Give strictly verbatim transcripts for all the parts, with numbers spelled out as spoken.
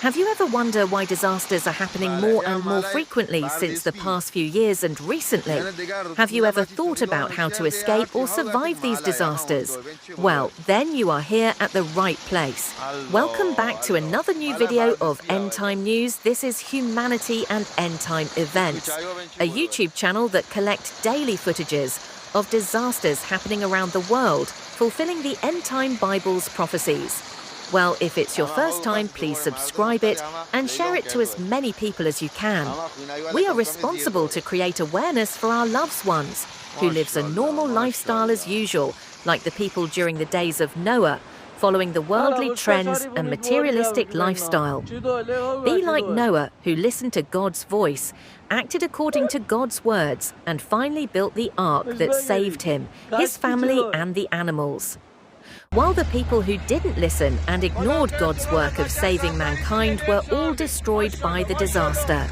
Have you ever wondered why disasters are happening more and more frequently since the past few years and recently? Have you ever thought about how to escape or survive these disasters? Well, then you are here at the right place. Welcome back to another new video of End Time News. This is Humanity and End Time Events, a YouTube channel that collects daily footages of disasters happening around the world, fulfilling the end time Bible's prophecies. Well, if it's your first time, please subscribe it and share it to as many people as you can. We are responsible to create awareness for our loved ones who lives a normal lifestyle as usual, like the people during the days of Noah, following the worldly trends and materialistic lifestyle. Be like Noah, who listened to God's voice, acted according to God's words, and finally built the ark that saved him, his family, and the animals. While the people who didn't listen and ignored God's work of saving mankind were all destroyed by the disaster.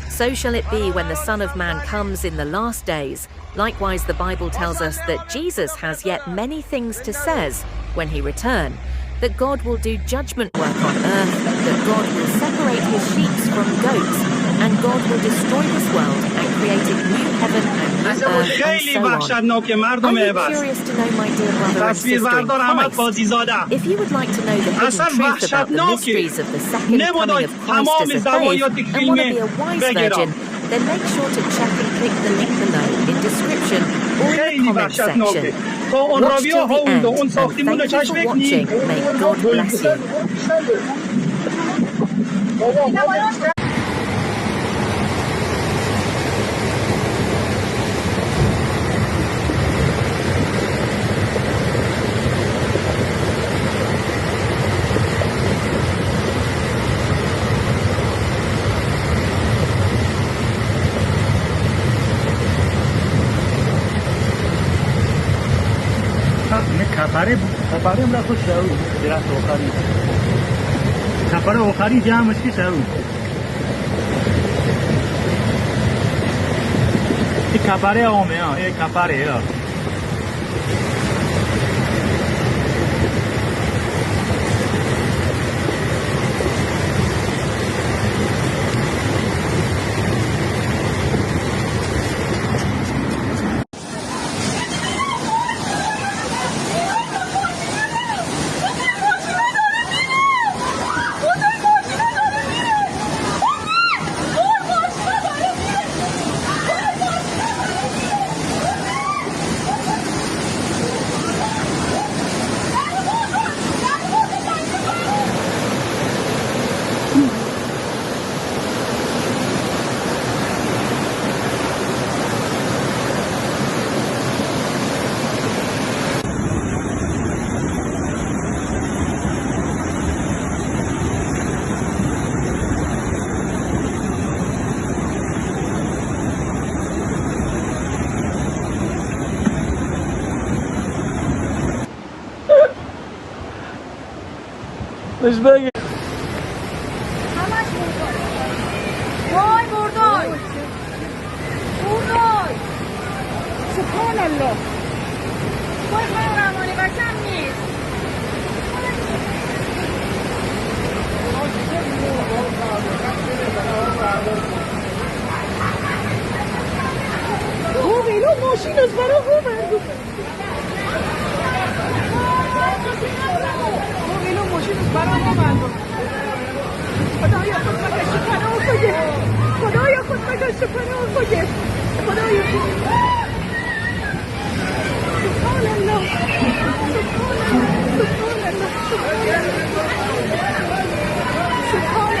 So shall it be when the Son of Man comes in the last days. Likewise, the Bible tells us that Jesus has yet many things to says when he return, that God will do judgment work on earth, that God will separate his sheep from goats, and God will destroy this world and create a new heaven and new earth, and so on. Are you curious to know, my dear brother and sister in Christ? If you would like to know the hidden truth about the mysteries of the second coming of Christ as a faith and want to be a wise virgin, then make sure to check and click the link below in description or in the comment section. Watch till the end, and thank you for watching. May God bless you. Ne kapare, kapare mla ko sharu, dera tokani. Kapare okari jam achi sharu. E kapare ome, e kapare. Let's bang it. Vay, vurdu. Vurdu. Subhanallah. Vay, vay, Ramoni, vay, sen misin? Bu benim maşin ızgara bu verdi. Bu benim maşin ızgara bu verdi. Xudaya, xud meke şu para olsa ki. Xudaya, xud meke şu para olsa ki. Xudaya. Subhanallah. Subhanallah. Subhanallah. Subhanallah.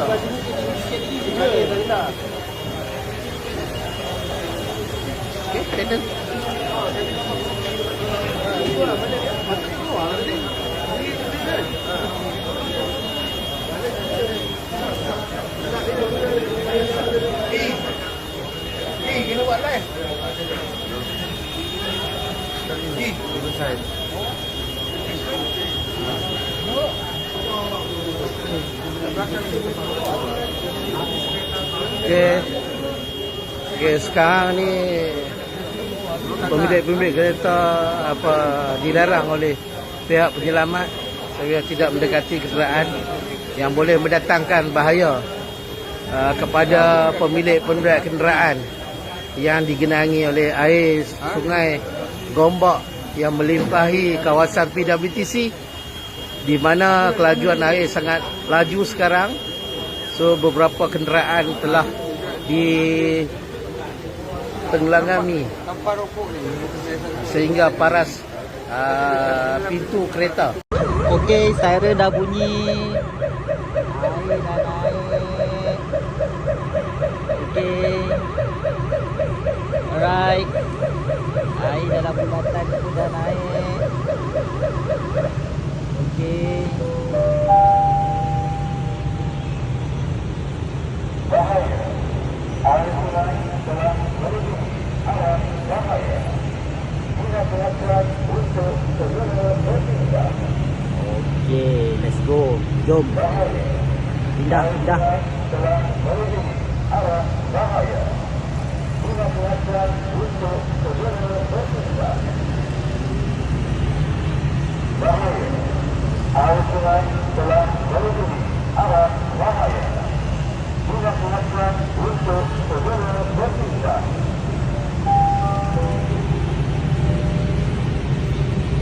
Okey, settle. Okey. Okey, sekarang ni pemilik-pemilik kereta apa dilarang oleh pihak penyelamat supaya tidak mendekati kenderaan yang boleh mendatangkan bahaya, uh, kepada pemilik-pemilik kenderaan yang digenangi oleh air sungai Gombak yang melimpahi kawasan P W T C, di mana kelajuan air sangat laju sekarang. So, beberapa kenderaan telah ditenggelami sehingga paras, ah, pintu kereta. Okey, siren dah bunyi. Air dah naik. Okey. Alright. Air dalam bulatan tu dah naik. Okey. Jom. Pindah, pindah.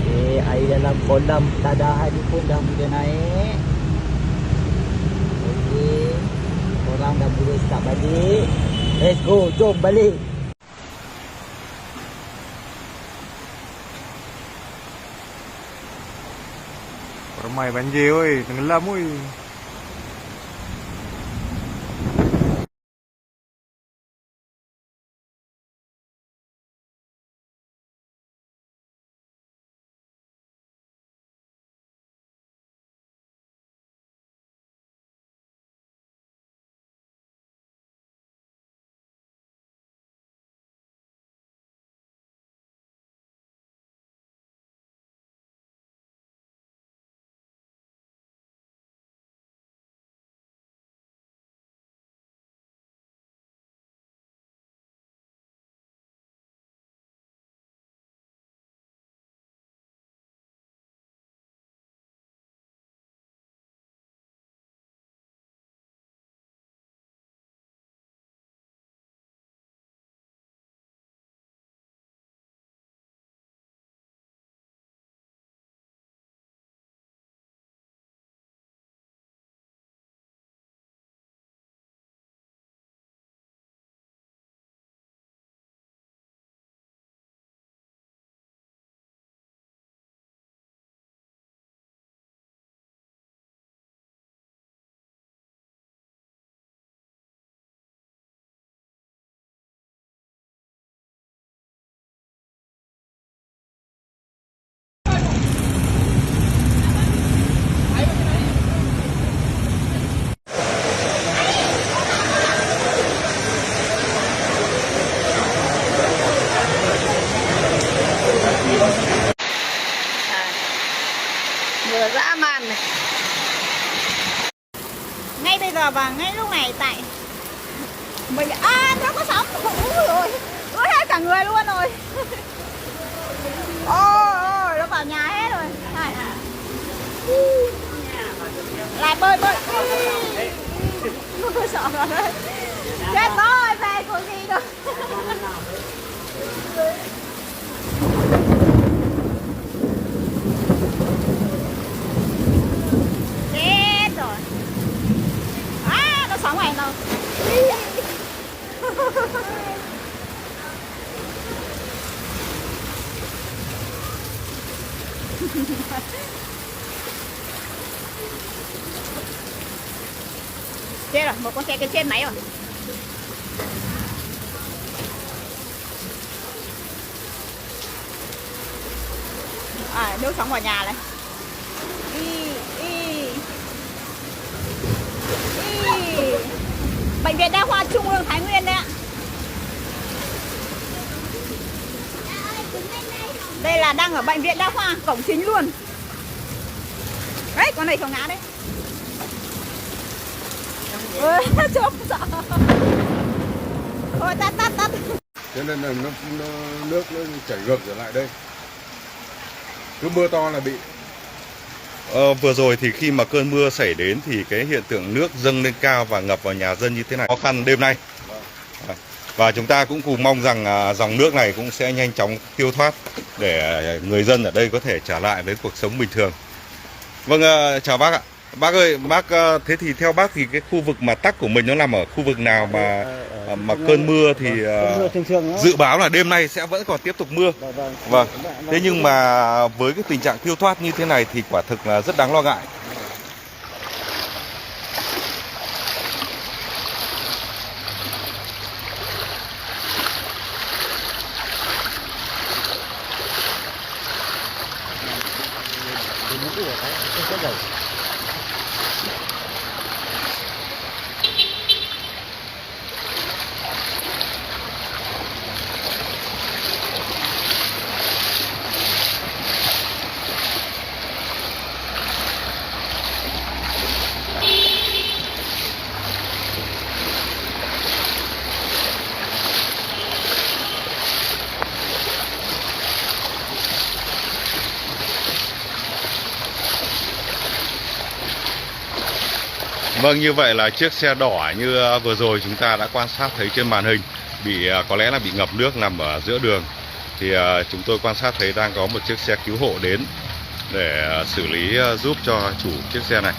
Eh, air dalam kolam tak ada hari pun dah mula naik. Okey. Orang dah mula start balik. Let's go, jom balik. Ramai banjir, oi, tenggelam, oi. Mưa dã man này. Ngay bây giờ và ngay lúc này tại bệnh viện, à, nó có sóng. Ui, ui, ui, ui, hết cả người luôn rồi. Ôi, ôi, nó vào nhà hết rồi. Này. Lại bơi, bơi. Ui, ui, ui. Chết rồi, về kiểu gì được. Chết rồi. À, nó sống này rồi. Chết rồi, một con xe kia chết máy rồi. À, nước sống vào nhà này. Y, y, y. Bệnh viện Đa khoa Trung ương Thái Nguyên đấy ạ. Đây là đang ở bệnh viện Đa khoa, cổng chính luôn. Đấy, con này không ngã đấy. Ôi, chụp sợ. Ôi, tắt, tắt, tắt. Cho nên là nó, nó, nước nó chảy ngược trở lại đây. Cứ mưa to là bị. Ờ, vừa rồi thì khi mà cơn mưa xảy đến thì cái hiện tượng nước dâng lên cao và ngập vào nhà dân như thế này khó khăn đêm nay. Vâng. À, và chúng ta cũng cùng mong rằng, à, dòng nước này cũng sẽ nhanh chóng tiêu thoát để, à, người dân ở đây có thể trở lại với cuộc sống bình thường. Vâng, à, chào bác ạ. Bác ơi, bác, ờ, thế thì theo bác thì cái khu vực mà tắc của mình nó nằm ở khu vực nào mà, ờ, ờ, ờ, mà cơn mưa thì, ờ, cơn mưa, ờ, thường thường nó dự báo là đêm nay sẽ vẫn còn tiếp tục mưa. Vâng, vâng. Vâng. Vâng, vâng. Thế nhưng mà với cái tình trạng thất thoát như thế này thì quả thực là rất đáng lo ngại. Vâng, như vậy là chiếc xe đỏ như, à, vừa rồi chúng ta đã quan sát thấy trên màn hình bị, à, có lẽ là bị ngập nước nằm ở giữa đường. Thì, à, chúng tôi quan sát thấy đang có một chiếc xe cứu hộ đến để, à, xử lý, à, giúp cho chủ chiếc xe này.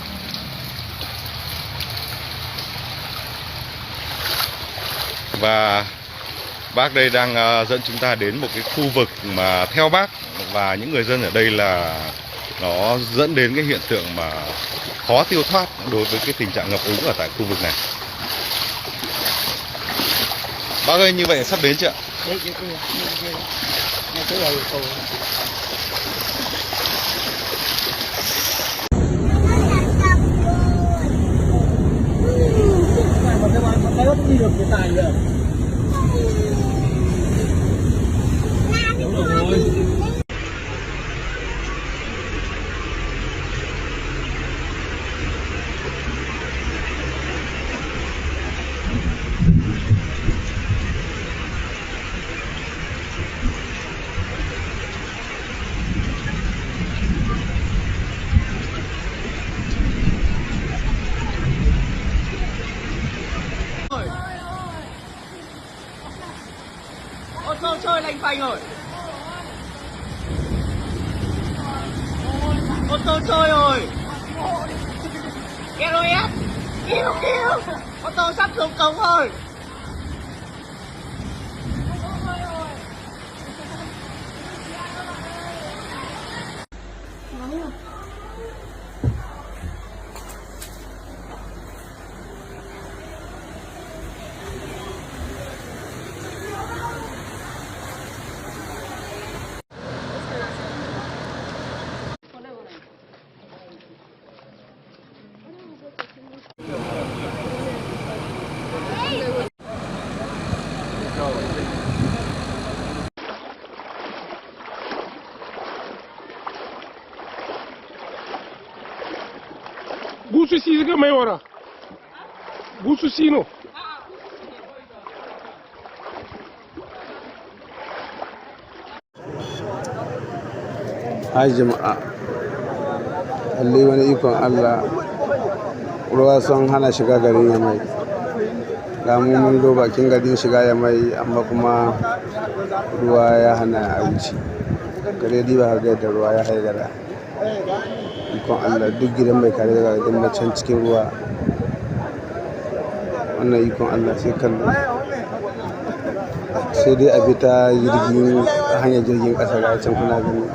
Và bác đây đang, à, dẫn chúng ta đến một cái khu vực mà theo bác và những người dân ở đây là nó dẫn đến cái hiện tượng mà khó tiêu thoát đối với cái tình trạng ngập úng ở tại khu vực này. Bác ơi, như vậy sắp đến chưa ạ? Đấy, đấy, đấy, đấy. Này, cái này cầu. Ô tô trôi, lênh phênh rồi. Ô tô trôi rồi. Kêu em. Kêu, kêu. Ô tô sắp xuống cống rồi. Gusu si ga mai ora. Gusu si no. Ai jama'a, lalle wani ikon Allah, ruwa sun hana shiga garin Yamai. Ga mu mun zo bakin garin shiga Yamai, amma kuma ruwa ya hana a wuce. Ka dai diba ka ga yadda ruwa ya haigara. Ikon Allah, duk gidan mai kare daga gidan macen cikin ruwa. Wannan ikon Allah sai kallo. Sai dai a bi ta jirgin, hanyar jirgin ƙasa ga can kuna gani.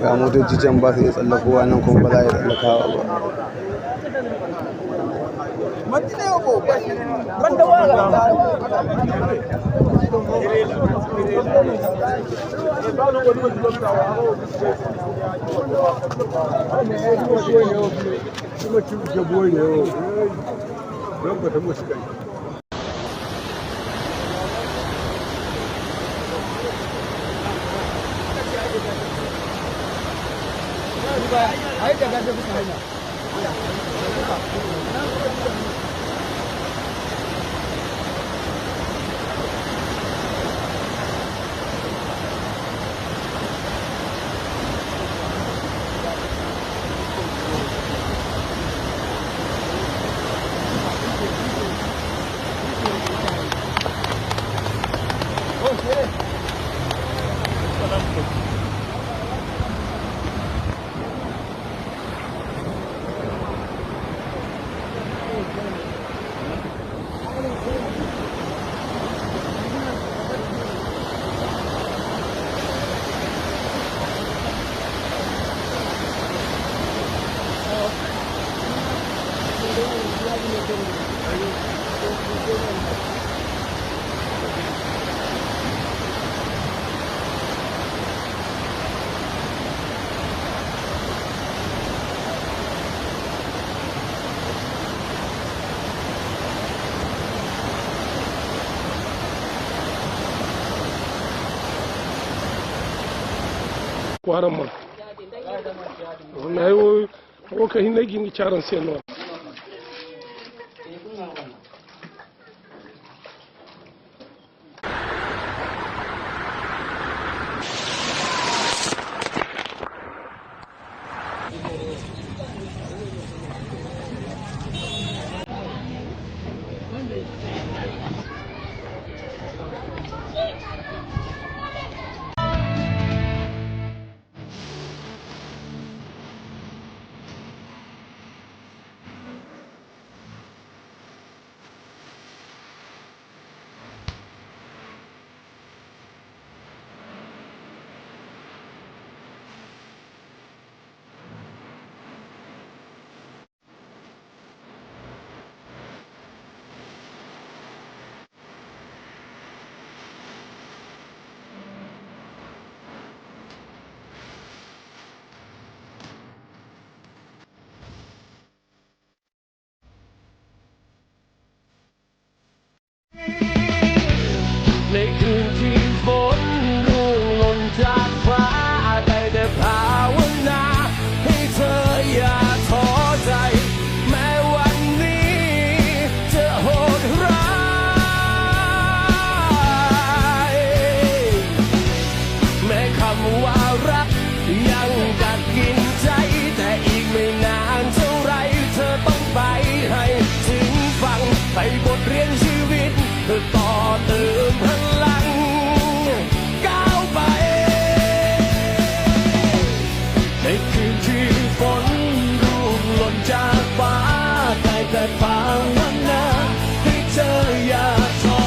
Ga motoci can ba su iya tsallakowa nan kuma ba za a iya tsallakawa ba. Kwaran ma. Wallahi, wo, wo ka hinna gini charan sai no. ในคืนที่ฝนร่วงหล่นจากฟ้า ได้แต่ภาวนาให้เธออย่าท้อใจ แม้วันนี้จะโหดร้าย แม้คำว่ารักยังกัดกินใจ แต่อีกไม่นานเท่าไร เธอต้องไปให้ถึงฝั่ง ไปบทเรียนชีวิต เพื่อต่อเติมพลังก้าวไป ในคืนที่ฝนร่วงหล่นจากฟ้า ได้แต่ภาวนาให้เธออย่าท้อ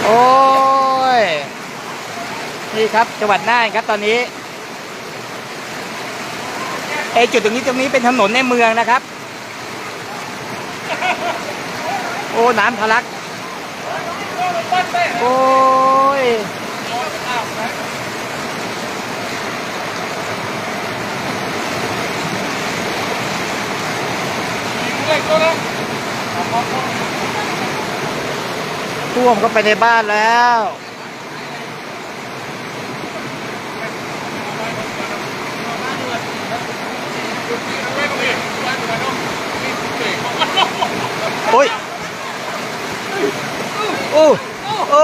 โอ้ย นี่ครับ จังหวัดน่านครับตอนนี้ ไอ้จุดตรงนี้ ตรงนี้เป็นถนนในเมืองนะครับ โอ้ น้ำทะลัก โอ้ย ท่วมเข้าไปในบ้านแล้ว โอ้ย โอ้ โอ้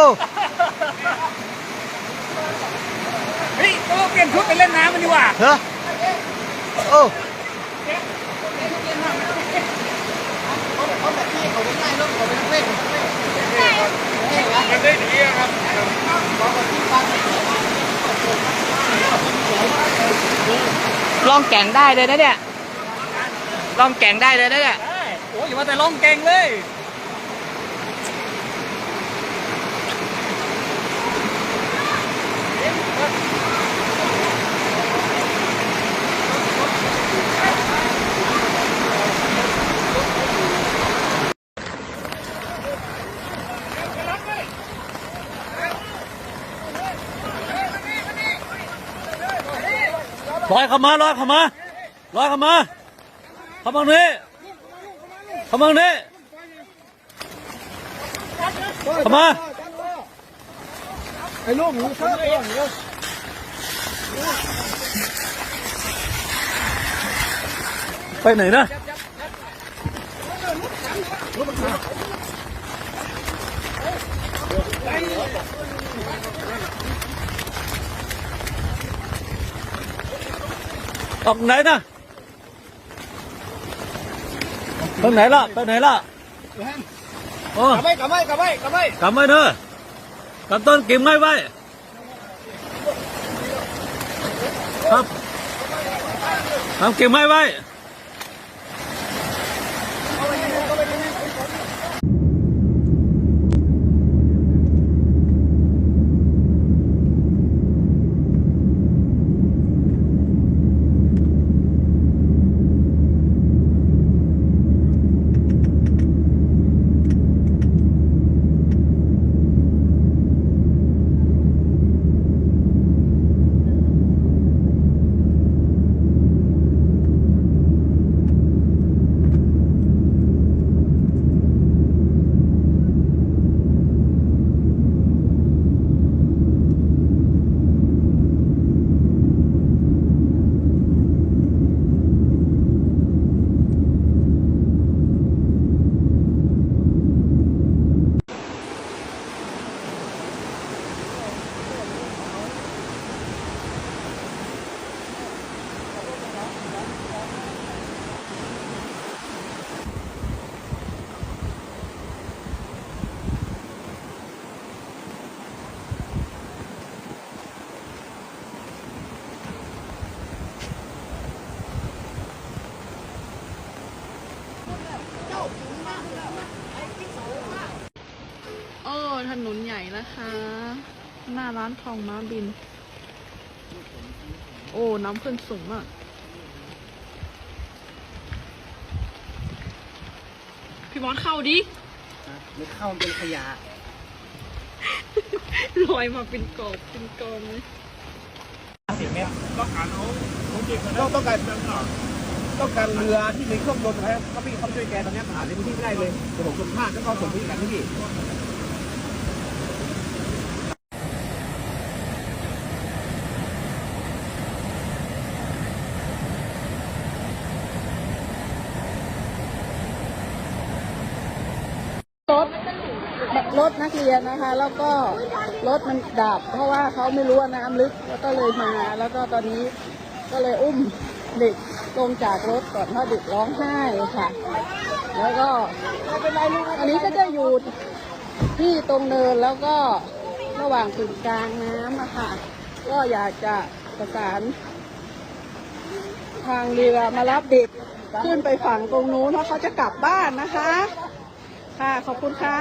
เฮ้ยก็เปลี่ยนชุดไปเล่นน้ำมันดีกว่า ฮะ โอ้ ล่องแก่งได้เลยนะเนี่ย ล่องแก่งได้เลยนะเนี่ย ได้ โอ้ยอย่าว่าแต่ล่องแก่งเลย ลอยเข้ามาลอยเข้ามาลอยเข้ามาเข้ามานี่เข้ามานี่เข้ามา ไอ้ลูกหนูเสื้อตัวหนู ไปไหนนะ ออกไหนนะไปไหนล่ะไปไหนล่ะโอ้ กลับไปกลับไปกลับไปกลับไป กลับมาเถอะกลับต้นกิ่งไม้ไว้ครับทำกิ่งไม้ไว้ โอ้ถนนใหญ่นะคะ หน้าร้านทองม้าบิน โอ้ น้ำขึ้นสูงมาก พี่มอสเข้าดิ ไม่เข้ามันเป็นขยะ ลอยมาเป็นกอบเป็นกองเลย ต้องการเอาต้องต้องการต้องการเรือที่มีเครื่องยนต์นะครับเข้าไปเข้าไปช่วยแกตอนนี้หาในพื้นที่ไม่ได้เลยเดี๋ยวผมส่งภาพแล้วก็ส่งไปที่แกที่พี่ รถนักเรียนนะคะ แล้วก็รถมันดับ เพราะว่าเขาไม่รู้ว่าน้ำลึก แล้วก็เลยมา แล้วก็ตอนนี้ก็เลยอุ้มเด็กลงจากรถก่อน เพราะเด็กร้องไห้ค่ะ แล้วก็อันนี้ก็จะอยู่ที่ตรงเนิน แล้วก็ระหว่างศูนย์กลางน้ำอะค่ะ ก็อยากจะประสานทางเรือมารับเด็กขึ้นไปฝั่งตรงนู้น เพราะเขาจะกลับบ้านนะคะ ค่ะ ขอบคุณค่ะ